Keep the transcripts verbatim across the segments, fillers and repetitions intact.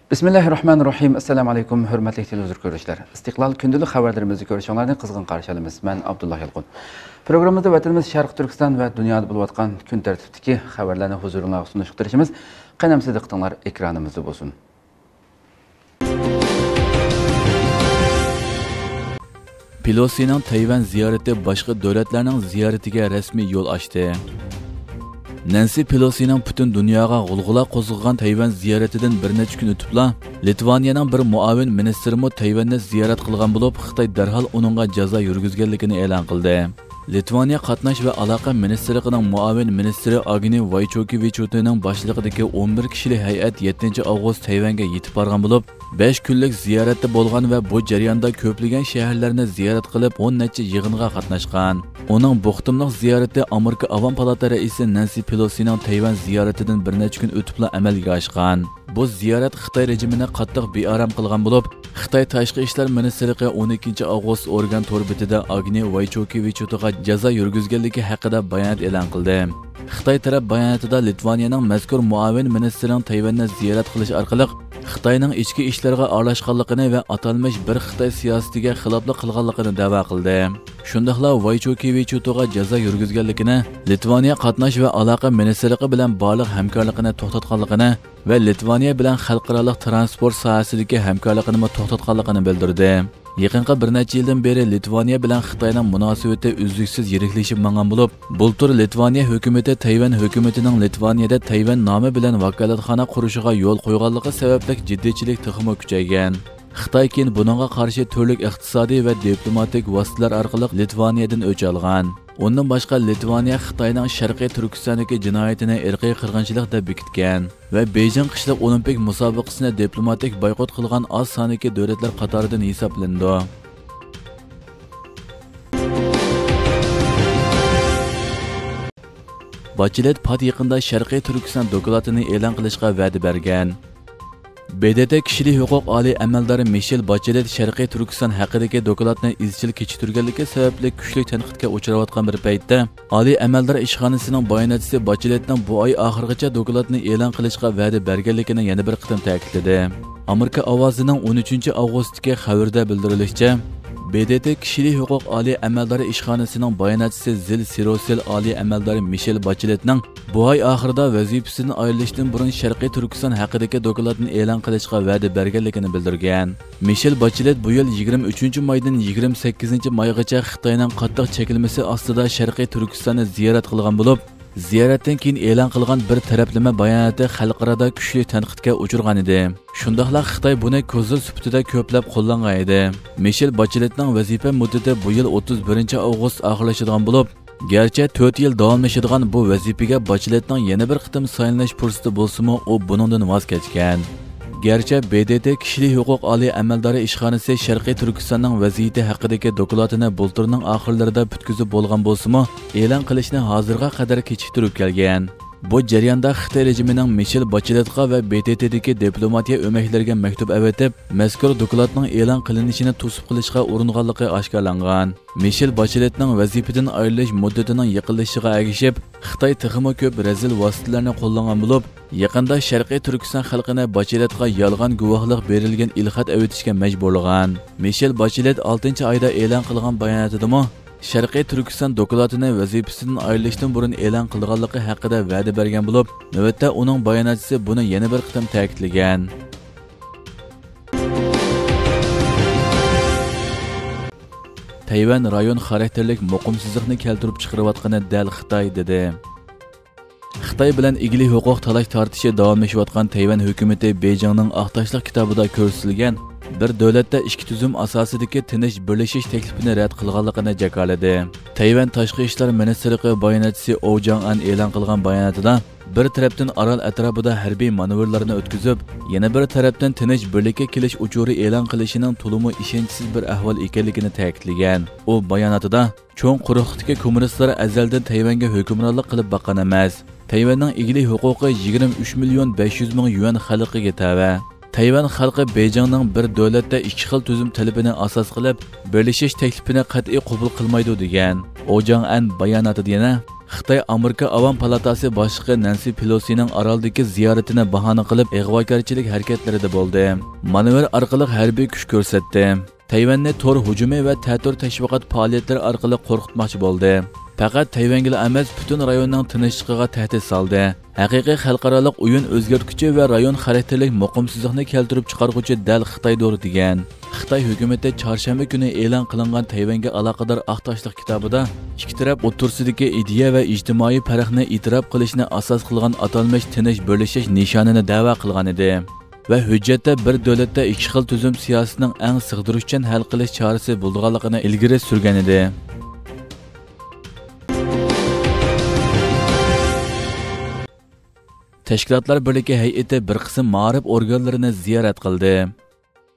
بىسمىللاھىررەھمانىررەھىم. ئەسسالامۇ ئەلەيكۇم، ھۆرمەتلىك تېلېۋىزور كۆرۈشلەر. ئىستىقلال كۈندىلىك خەۋەرلىرىمىزنى كۆرۈشۈڭلارنى قىزغىن قارشى ئالىمىز. مەن ئابدۇللا يالقۇن. پروگراممىمىزدا ۋەتىنىمىز شەرقىي تۈركىستان ۋە دۇنيادا بولۇۋاتقان كۈن تەرتىپتىكى خەۋەرلەرنى ھۇزۇرۇڭلارغا سۇنۇشقا تىرىشىمىز. قېنى ئەمىسە دىققىتىڭلار ئېكرانىمىزدا بولسۇن. پېلوسىنىڭ تەيۋەن زىيارىتى باشقا دۆلەتلەرنىڭ زىيارىتىگە رەسمىي يول ئاچتى. نەنسى پېلوسىنىڭ پۈتۈن دۇنياغا غۇلغۇلا قوزغىغان تەيۋەن زىيارىتىدىن بىر نەچچە كۈن ئۆتۈپلا، لىتۋانىيەنىڭ بىر مۇئاۋىن مىنىستىرىمۇ تەيۋەننى زىيارەت قىلغان بولۇپ، خىتاي دەرھال ئۇنىڭغا جازا يۈرگۈزگەنلىكىنى ئېلان قىلدى. لىتۋانىيە قاتناش ۋە ئالاقە مىنىستىرلىقىنىڭ مۇئاۋىن مىنىستىرى ئاگنى ۋايچوكىۋىچۇتىنىڭ باشچىلىقىدىكى ئون بىر كىشىلىك ھەيئەت يەتتىنچى ئاۋغۇست تەيۋەنگە يېتىپ بارغان بولۇپ، بەش كۈنلۈك زىيارەتتە بولغان ۋە بۇ جەرياندا كۆپلىگەن شەھەرلەرنى زىيارەت قىلىپ، ئون نەچچە يىغىنغا قاتناشقان. ئۇنىڭ بۇ قېتىملىق زىيارىتى ئامېرىكا ئاۋام پالاتا رەئىسى نەنسى پېلوسىنىڭ تەيۋەن زىيارىتىدىن بىر نەچچە كۈن ئۆتۈپلا ئەمەلگە ئاشقان. بۇ زىيارەت خىتاي رېجىمىنى قاتتىق بىئارام قىلغان بولۇپ، خىتاي تاشقى ئىشلار مىنىستىرلىقى ئون ئىككىنچى ئاۋغۇست ئورگان تور بېتىدە ئاگنى ۋايچوكىۋىچۇتىغا جازا يۈرگۈزگەنلىكى ھەققىدە بايانات ئېلان قىلدى. خىتاي تەرەپ باياناتىدا لىتۋانىيەنىڭ مەزكۇر مۇئاۋىن مىنىستىرىنىڭ تەيۋەننى زىيارەت قىلىش ئارقىلىق خىتاينىڭ ئىچكى ئىشلىرىغا ئارىلاشقانلىقىنى ۋە ئاتالمىش بىر خىتاي سىياسىتىگە خىلاپلىق قىلغانلىقىنى دەۋا قىلدى. شۇنداقلا ۋايچوكىۋىچۇتوغا جازا يۈرگۈزگەنلىكىنى، لىتۋانىيە قاتناش ۋە ئالاقە مىنىستىرلىقى بىلەن بارلىق ھەمكارلىقىنى توختاتقانلىقىنى ۋە لىتۋانىيە بىلەن خەلقئارالىق تىرانسپورت ساھەسىدىكى ھەمكارلىقىنىمۇ توختاتقانلىقىنى بىلدۈردى. يېقىنقى بىر نەچچە يىلدىن بېرى لىتۋانىيە بىلەن خىتاينىڭ مۇناسىۋىتى ئۈزلۈكسىز يىرىكلىشىپ ماڭغان بولۇپ، بۇلتۇر لىتۋانىيە ھۆكۈمىتى تەيۋەن ھۆكۈمىتىنىڭ لىتۋانىيەدە تەيۋەن نامى بىلەن ۋاكالەتخانا قۇرۇشىغا يول قويغانلىقى سەۋەبلىك جىددىيچىلىك تېخىمۇ كۈچەيگەن. خىتاي كېيىن بۇنىڭغا قارشى تۈرلۈك ئىقتىسادىي ۋە دىپلوماتىك ۋاسىتىلەر ئارقىلىق لىتۋانىيەدىن ئۆچ ئالغان. ئۇندىن باشقا، لىتۋانىيە خىتاينىڭ شەرقىي تۈركىستاندىكى جىنايىتىنى ئىرقىي قىرغىنچىلىق دەپ بېكىتكەن ۋە بېيجىڭ قىشلىق ئولىمپىك مۇسابىقىسىنى دىپلوماتىك بايقوت قىلغان ئاز ساندىكى دۆلەتلەر قاتارىدىن ھېسابلىنىدۇ. باچېلېت پات يېقىندا شەرقىي تۈركىستان دوكلاتىنى ئېلان قىلىشقا ۋەدە بەرگەن. ب د ت كىشىلىك ھوقۇق ئالىي ئەمەلدارى مىشېل باچېلېت شەرقىي تۈركىستان ھەققىدىكى دوكلاتنى ئىزچىل كېچىكتۈرگەنلىكى سەۋەبلىك كۈچلۈك تەنقىدكە ئۇچراۋاتقان بىر پەيتتە، ئالىي ئەمەلدار ئىشخانىسىنىڭ باياناتچىسى باچېلېتنىڭ بۇ ئاي ئاخىرىغىچە دوكلاتنى ئېلان قىلىشقا ۋەدە بەرگەنلىكىنى يەنە بىر قېتىم تەكىتلىدى. ئامېرىكا ئاۋازىنىڭ ئون ئۈچىنچى ئاۋغۇستتىكى خەۋىرىدە بىلدۈرۈلۈشىچە، ب د ت كىشىلىك ھوقۇق ئالىي ئەمەلدارى ئىشخانىسىنىڭ باياناتچىسى زىل سىروسېل ئالىي ئەمەلدارى مىشېل باچېلېتنىڭ بۇ ئاي ئاخىرىدا ۋەزىپىسىدىن ئايرىلىشتىن بۇرۇن شەرقىي تۈركىستان ھەققىدىكى دوكلاتنى ئېلان قىلىشقا ۋەدە بەرگەنلىكىنى بىلدۈرگەن. مىشېل باچېلېت بۇ يىل يىگىرمە ئۈچىنچى مايدىن يىگىرمە سەككىزىنچى مايغىچە خىتاينىڭ قاتتىق چەكلىمىسى ئاستىدا شەرقىي تۈركىستاننى زىيارەت قىلغان بولۇپ، زىيارەتتىن كېيىن ئېلان قىلغان بىر تەرەپلىمە باياناتى خەلقئارادا كۈچلۈك تەنقىدكە ئۇچرىغانىدى. شۇنداقلا خىتاي بۇنى كوزىر سۈپىتىدە كۆپلەپ قوللانغان ئىدى. مىشېل باچېلېتنىڭ ۋەزىپە مۇددىتى بۇ يىل ئوتتۇز بىرىنچى ئاۋغۇست ئاخىرلىشىدىغان بولۇپ، گەرچە تۆت يىل داۋاملىشىدىغان بۇ ۋەزىپىگە باچېلېتنىڭ يەنە بىر قېتىم سايلىنىش پۇرسىتى بولسىمۇ، ئۇ بۇنىڭدىن ۋاز كەچكەن. گەرچە ب د ت كىشىلىك ھوقۇق ئالىي ئەمەلدارى ئىشخانىسى شەرقىي تۈركىستاننىڭ ۋەزىيىتى ھەققىدىكى دوكلاتىنى بۇلتۇرنىڭ ئاخىرلىرىدا پۈتكۈزۈپ بولغان بولسىمۇ، ئېلان قىلىشنى ھازىرغا قەدەر كېچىكتۈرۈپ كەلگەن. بۇ جەرياندا خىتاي رېجىمىنىڭ مىشېل باچېلېتقا ۋە ب د ت دىكى دىپلوماتىيە ئۆمەكلىرىگە مەكتۇپ ئەۋېتىپ، مەزكۇر دوكلاتنىڭ ئېلان قىلىنىشىنى توسۇپ قېلىشقا ئۇرۇنغانلىقى ئاشكارىلانغان. مىشېل باچېلېتنىڭ ۋەزىپىدىن ئايرىلىش مۇددىتىنىڭ يېقىنلىشىشىغا ئەگىشىپ، خىتاي تېخىمۇ كۆپ رەزىل ۋاسىتىلەرنى قوللانغان بولۇپ، يېقىندا شەرقىي تۈركىستان خەلقىنى باچېلېتقا يالغان گۇۋاھلىق بېرىلگەن ئېلخەت ئەۋېتىشكە مەجبۇرلىغان. مىشېل باچېلېت ئالتىنچى ئايدا ئېلان قىلغان باياناتىدىمۇ، شەرقىي تۈركىستان دوكلاتىنى ۋەزىپىسىدىن ئايرىلىشتىن بۇرۇن ئېلان قىلغانلىقى ھەققىدە ۋەدە بەرگەن بولۇپ، نۆۋەتتە ئۇنىڭ باياناتچىسى بۇنى يەنە بىر قېتىم تەكىتلىگەن. تەيۋەن رايون خاراكتېرلىك مۇقىمسىزلىقنى كەلتۈرۈپ چىقىرىۋاتقىنى دەل خىتاي، دېدى. خىتاي بىلەن ئىگىلىك ھوقۇق تالاش تارتىشى داۋاملىشىۋاتقان تەيۋەن ھۆكۈمىتى بېيجىڭنىڭ ئاق تاشلىق كىتابىدا كۆرسىتىلگەن بىر دۆلەتتە ئىككى تۈزۈم ئاساسىدىكى تىنچ بىرلىشىش تەكلىپىنى رەت قىلغانلىقىنى جاكارلىدى. تەيۋەن تاشقى ئىشلار مىنىستىرلىقى باياناتچىسى ئو جاڭئەن ئېلان قىلغان باياناتىدا، بىر تەرەپتىن ئارال ئەتراپىدا ھەربىي مانېۋىرلارنى ئۆتكۈزۈپ، يەنە بىر تەرەپتىن تىنچ بىرلىككە كېلىش ئۇچۇرى ئېلان قىلىشىنىڭ تولىمۇ ئىشەنچسىز بىر ئەھۋال ئىكەنلىكىنى تەكىتلىگەن. ئۇ باياناتىدا، چوڭ قۇرۇقلۇقتىكى كوممۇنىستلار ئەزەلدىن تەيۋەنگە ھۆكۈمرانلىق قىلىپ باققان ئەمەس. تەيۋەننىڭ ئىگىلىك ھوقۇقى يىگىرمە ئۈچ مىليون بەش يۈز مىڭ يۈەن خەلقىگە تەۋە. تەيۋەن خەلقى بېيجىڭنىڭ بىر دۆلەتتە ئىككى خىل تۈزۈم تەلىپىنى ئاساس قىلىپ، بىرلىشىش تەكلىپىنى قەتئىي قوبۇل قىلمايدۇ، دېگەن. ئو جاڭئەن باياناتىدا يەنە، خىتاي ئامېرىكا ئاۋام پالاتاسى باشلىقى نەنسى پېلوسىنىڭ ئارالدىكى زىيارىتىنى باھانە قىلىپ، ئىغۋاكارچىلىك ھەرىكەتلىرىدە بولدى. مانېۋىر ئارقىلىق ھەربىي كۈچ كۆرسەتتى. تەيۋەننى تور ھۇجۇمى ۋە تەتۈر تەشۋىقات پائالىيەتلىرى ئارقىلىق قورقۇتماقچى بولدى. پەقەت تەيۋەنگىلا ئەمەس، پۈتۈن رايوننىڭ تىنچلىقىغا تەھدىت سالدى. ھەقىقىي خەلقئارالىق ئويۇن ئۆزگەرتكۈچى ۋە رايون خاراكتېرلىك مۇقىمسىزلىقنى كەلتۈرۈپ چىقارغۇچى دەل خىتايدۇر، دېگەن. خىتاي ھۆكۈمىتى چارشەنبە كۈنى ئېلان قىلىنغان تەيۋەنگە ئالاقىدار ئاق تاشلىق كىتابىدا ئىككى تەرەپ ئوتتۇرىسىدىكى ئىدىيە ۋە ئىجتىمائىي پەرقنى ئېتىراپ قىلىشنى ئاساس قىلغان ئاتالمىش تىنچ بىرلىشىش نىشانىنى دەۋا قىلغانىدى. ۋە ھۆججەتتە بىر دۆلەتتە ئىككى خىل تۈزۈم سىياسىتىنىڭ ئەڭ سىغدۇرۇشچان ھەل قىلىش چارىسى بولىدىغانلىقىنى ئىلگىرى سۈرگەنىدى. تەشكىلاتلار بىرلىكى ھەيئىتى بىر قىسىم مائارىپ ئورگانلىرىنى زىيارەت قىلدى.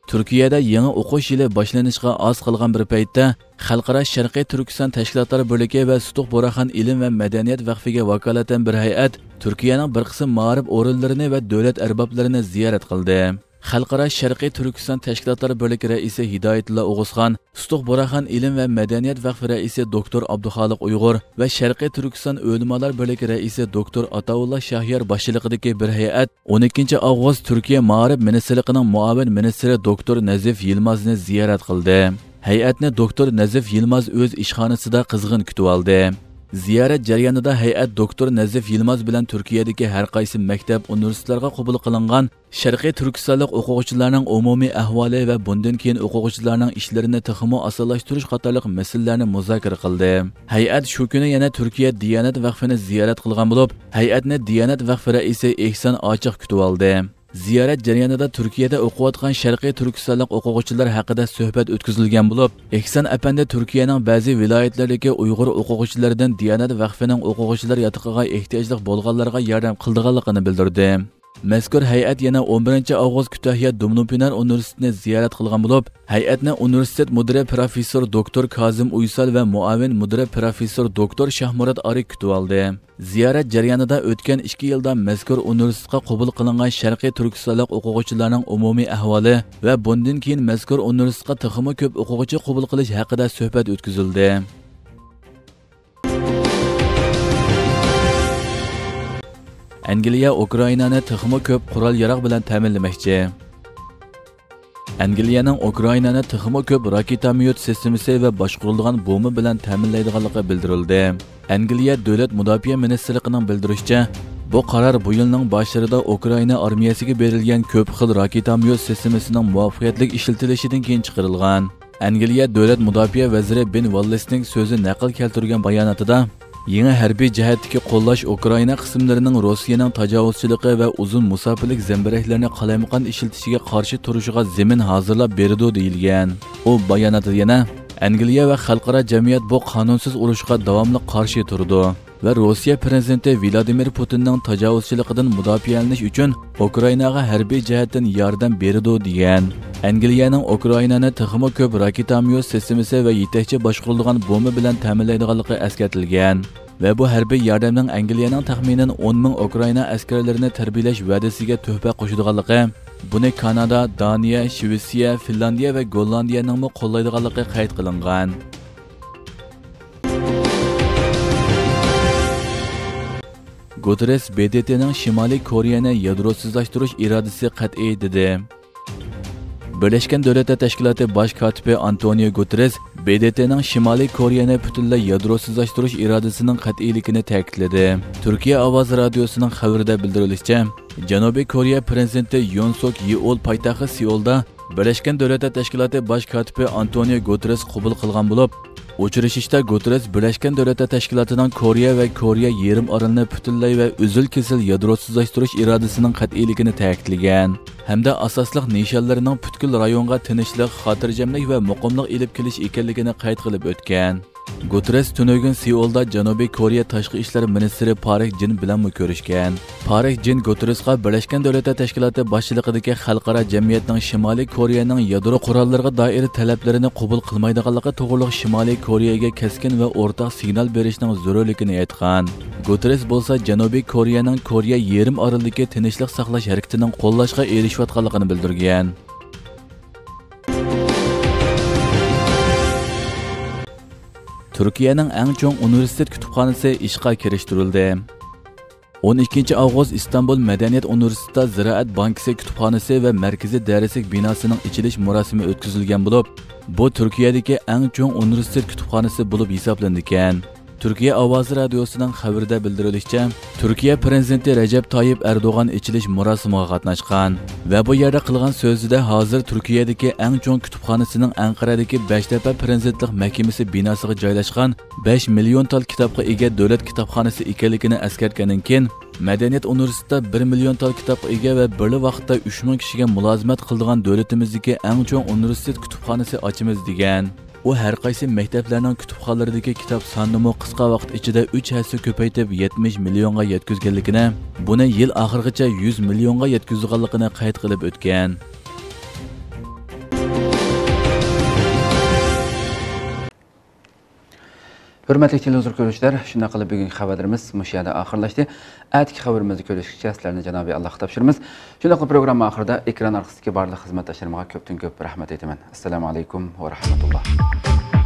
تۈركىيەدە يېڭى ئوقۇش يىلى باشلىنىشقا ئاز قالغان بىر پەيتتە، خەلقئارا شەرقىي تۈركىستان تەشكىلاتلار بىرلىكى ۋە سۇتۇق بۇراخان ئىلىم ۋە مەدەنىيەت ۋەقفىگە ۋاكالىتەن بىر ھەيئەت تۈركىيەنىڭ بىر قىسىم مائارىپ ئورۇنلىرىنى ۋە دۆلەت ئەربابلىرىنى زىيارەت قىلدى. خەلقئارا شەرقىي تۈركىستان تەشكىلاتلار بىرلىكى رەئىسى ھىدايەتۇللا ئوغۇزخان، سۇتۇق بۇراخان ئىلىم ۋە مەدەنىيەت ۋەقفى رەئىسى دوكتور ئابدۇخالىق ئۇيغۇر ۋە شەرقىي تۈركىستان ئۆلىمالار بىرلىكى رەئىسى دوكتور ئاتاۋۇللا شاھيار باشچىلىقىدىكى بىر ھەيئەت ئون ئىككىنچى ئاۋغۇست تۈركىيە مائارىپ مىنىستىرلىقىنىڭ مۇئاۋىن مىنىستىرى دوكتور نەزىف يىلمازنى زىيارەت قىلدى. ھەيئەتنى دوكتور نەزىف يىلماز ئۆز ئىشخانىسىدا قىزغىن كۈتۈۋالدى. زىيارەت جەريانىدا ھەيئەت دوكتور نەزىف يىلماز بىلەن تۈركىيەدىكى ھەر قايسى مەكتەپ، ئۇنىۋېرسىتېتلارغا قوبۇل قىلىنغان شەرقىي تۈركىستانلىق ئوقۇغۇچىلارنىڭ ئومۇمىي ئەھۋالى ۋە بۇندىن كېيىن ئوقۇغۇچىلارنىڭ ئىشلىرىنى تېخىمۇ ئاسانلاشتۇرۇش قاتارلىق مەسىلىلەرنى مۇزاكىرە قىلدى. ھەيئەت شۇ كۈنى يەنە تۈركىيە دىيانەت ۋەقفىنى زىيارەت قىلغان بولۇپ، ھەيئەتنى دىيانەت ۋەقفى رەئىسى ئېھسان ئاچىق كۈتۈۋالدى. زىيارەت جەريانىدا تۈركىيەدە ئوقۇۋاتقان شەرقىي تۈركىستانلىق ئوقۇغۇچىلار ھەققىدە سۆھبەت ئۆتكۈزۈلگەن بولۇپ، ئېھسان ئەپەندى تۈركىيەنىڭ بەزى ۋىلايەتلىرىدىكى ئۇيغۇر ئوقۇغۇچىلىرىدىن دىيانەت ۋەقفىنىڭ ئوقۇغۇچىلار ياتىقىغا ئېھتىياجلىق بولغانلارغا ياردەم قىلىدىغانلىقىنى بىلدۈردى. مەزكۇر ھەيئەت يەنە ئون بىرىنچى ئاۋغۇست كۈتەھيە دۇمنۇپىنار ئۇنىۋېرسىتېتىنى زىيارەت قىلغان بولۇپ، ھەيئەتنى ئۇنىۋېرسىتېت مۇدىرى پروفېسسور دوكتور كازىم ئۇيسال ۋە مۇئاۋىن مۇدىرى پروفېسسور دوكتور شاھمۇرات ئارىك كۈتۈۋالدى. زىيارەت جەريانىدا ئۆتكەن ئىككى يىلدا مەزكۇر ئۇنىۋېرسىتېتقا قوبۇل قىلىنغان شەرقىي تۈركىستانلىق ئوقۇغۇچىلارنىڭ ئومۇمىي ئەھۋالى ۋە بۇندىن كېيىن مەزكۇر ئۇنىۋېرسىتېتقا تېخىمۇ كۆپ ئوقۇغۇچى قوبۇل قىلىش ھەققىدە سۆھبەت ئۆتكۈزۈلدى. ئەنگلىيە ئۇكرائىنانى تېخىمۇ كۆپ قورال-ياراغ بىلەن تەمىنلىمەكچى. ئەنگلىيەنىڭ ئۇكرائىنانى تېخىمۇ كۆپ راكېتاميوت سىستېمىسى ۋە باشقۇرۇلىدىغان بومبا بىلەن تەمىنلەيدىغانلىقى بىلدۈرۈلدى. ئەنگلىيە دۆلەت مۇداپىئە مىنىستىرلىقىنىڭ بىلدۈرۈشىچە، بۇ قارار بۇ يىلنىڭ باشلىرىدا ئۇكرائىنا ئارمىيەسىگە بېرىلگەن كۆپ خىل راكېتاميوت سىستېمىسىنىڭ مۇۋەپپەقىيەتلىك ئىشلىتىلىشىدىن كېيىن چىقىرىلغان. ئەنگلىيە دۆلەت مۇداپىئە ۋەزىرى بېن ۋاللېسنىڭ سۆزى نەقىل كەلتۈرگەن باياناتىدا، يېڭى ھەربىي جەھەتتىكى قوللاش ئۇكرائىنا قىسىملىرىنىڭ روسىيەنىڭ تاجاۋۇزچىلىقى ۋە ئۇزۇن مۇساپىلىك زەمبىرەكلەرنى قالايمىقان ئىشلىتىشىگە قارشى تۇرۇشىغا زېمىن ھازىرلاپ بېرىدۇ، دېيىلگەن. ئۇ باياناتتا يەنە، ئەنگلىيە ۋە خەلقئارا جەمئىيەت بۇ قانۇنسىز ئۇرۇشقا داۋاملىق قارشى تۇرىدۇ ۋە روسىيە پىرېزىدېنتى ۋىلادىمىر پۇتىننىڭ تاجاۋۇزچىلىقىدىن مۇداپىئەلىنىش ئۈچۈن ئۇكرائىناغا ھەربىي جەھەتتىن ياردەم بېرىدۇ، دېگەن. ئەنگلىيەنىڭ ئۇكرائىنانى تېخىمۇ كۆپ راكېتاميوت سىستېمىسى ۋە يېتەكچى باشقۇرۇلىدىغان بومبا بىلەن تەمىنلەيدىغانلىقى ئەسكەرتىلگەن ۋە بۇ ھەربىي ياردەمنىڭ ئەنگلىيەنىڭ تەخمىنەن ئون مىڭ ئۇكرائىنا ئەسكەرلىرىنى تەربىيەلەش ۋەدىسىگە تۆھپە قوشىدىغانلىقى، بۇنى كانادا، دانىيە، شىۋېتسىيە، فىنلاندىيە ۋە گوللاندىيەنىڭمۇ قوللايدىغانلىقى قەيت قىلىنغان. گۇتېررېس ب د ت نىڭ شىمالىي كورېيەنى يادروسىزلاشتۇرۇش ئىرادىسى قەتئىي، دېدى. بىرلەشكەن دۆلەتلەر تەشكىلاتى باش كاتىپى ئانتونىيو گۇتېررېس ب د ت نىڭ شىمالىي كورېيەنى پۈتۈنلەي يادروسىزلاشتۇرۇش ئىرادىسىنىڭ قەتئىيلىكىنى تەكىتلىدى. تۈركىيە ئاۋازى رادىيوسىنىڭ خەۋىرىدە بىلدۈرۈلۈشىچە، جەنۇبىي كورېيە پىرېزىدېنتى يون سۇك يېئۇل پايتەخت سېئۇلدا بىرلەشكەن دۆلەتلەر تەشكىلاتى باش كاتىپى ئانتونىيو گۇتېررېس قوبۇل قىلغان بولۇپ، ئۇچرىشىشتا گۇتېررېس بىرلەشكەن دۆلەتلەر تەشكىلاتىنىڭ كورېيە ۋە كورېيە يېرىم ئارىلىنى پۈتۈنلەي ۋە ئۈزۈل-كېسىل يادروسىزلاشتۇرۇش ئىرادىسىنىڭ قەتئىيلىكىنى تەكىتلىگەن ھەمدە ئاساسلىق نىشانلىرىنىڭ پۈتكۈل رايونغا تىنچلىق، خاتىرجەملىك ۋە مۇقىملىق ئېلىپ كېلىش ئىكەنلىكىنى قەيت قىلىپ ئۆتكەن. گۇتېررېس تۈنۈگۈن سېئۇلدا جەنۇبىي كورېيە تاشقى ئىشلار مىنىستىرى پارك جىن بىلەنمۇ كۆرۈشكەن. پارك جىن گۇتېررېسقا بىرلەشكەن دۆلەتلەر تەشكىلاتى باشچىلىقىدىكى خەلقئارا جەمئىيەتنىڭ شىمالىي كورېيەنىڭ يادرو قوراللىرىغا دائىر تەلەپلىرىنى قوبۇل قىلمايدىغانلىقى توغرۇلۇق شىمالىي كورېيەگە كەسكىن ۋە ئورتاق سىگنال بېرىشنىڭ زۆرۈرلۈكىنى ئېيتقان. گۇتېررېس بولسا جەنۇبىي كورېيەنىڭ كورېيە يېرىم ئارىلىدىكى تىنچلىق ساقلاش ھەرىكىتىنىڭ قوللاشقا ئېرىشىۋاتقانلىقىنى بىلدۈرگەن. تۈركىيەنىڭ ئەڭ چوڭ ئۇنىۋېرسىتېت كۇتۇپخانىسى ئىشقا كىرىشتۈرۈلدى. ئون ئىككىنچى ئاۋغۇست ئىستانبۇل مەدەنىيەت ئۇنىۋېرسىتېتىدا زىرائەت بانكىسى كۇتۇپخانىسى ۋە مەركىزىي دەرسلىك بىناسىنىڭ ئېچىلىش مۇراسىمى ئۆتكۈزۈلگەن بولۇپ، بۇ تۈركىيەدىكى ئەڭ چوڭ ئۇنىۋېرسىتېت كۇتۇپخانىسى بولۇپ ھېسابلىنىدىكەن. تۈركىيە ئاۋازى رادىيوسىنىڭ خەۋىرىدە بىلدۈرۈلۈشىچە، تۈركىيە پىرېزىدېنتى رەجەپ تايىپ ئەردوغان ئېچىلىش مۇراسىمىغا قاتناشقان ۋە بۇ يەردە قىلغان سۆزىدە، ھازىر تۈركىيەدىكى ئەڭ چوڭ كۇتۇپخانىسىنىڭ ئەنقەرەدىكى بەشتەپە پىرېزىدېنتلىق مەھكىمىسى بىناسىغا جايلاشقان بەش مىليون تال كىتابقا ئىگە دۆلەت كىتابخانىسى ئىكەنلىكىنى ئەسكەرتكەندىن كېيىن، مەدەنىيەت ئۇنىۋېرسىتېتىدا بىر مىليون تال كىتابقا ئىگە ۋە بىرلا ۋاقىتتا ئۈچ مىڭ كىشىگە مۇلازىمەت قىلىدىغان دۆلىتىمىزدىكى ئەڭ چوڭ ئۇنىۋېرسىتېت كۇتۇپخانىسى ئاچىمىز، دېگەن. ئۇ ھەر قايسى مەكتەپلەرنىڭ كۇتۇپخانىلىرىدىكى كىتاب سانىنىمۇ قىسقا ۋاقىت ئىچىدە ئۈچ ھەسسە كۆپەيتىپ، يەتمىش مىليونغا يەتكۈزگەنلىكىنى، بۇنى يىل ئاخىرىغىچە يۈز مىليونغا يەتكۈزىدىغانلىقىنى قەيت قىلىپ ئۆتكەن. ھۆرمەتلىك تېلېۋىزور كۆرۈشلەر، شۇنداق قىلىپ بۈگۈنكى خەۋەرلىرىمىز مۇشۇ يەردە ئاخىرلاشتى. ئەتىكى خەۋىرىمىزدە كۆرۈشكىچە سىلەرنى جانابىي ئاللاغا تاپشۇرىمىز. شۇنداقلا پروگرامما ئاخىرىدا ئېكران ئارقىسىدىكى بارلىق خىزمەتداشلىرىمغا كۆپتىن كۆپ رەھمەت ئېيتىمەن. ئەسسالامۇ ئەلەيكۇم ۋە رەھمەتۇللا.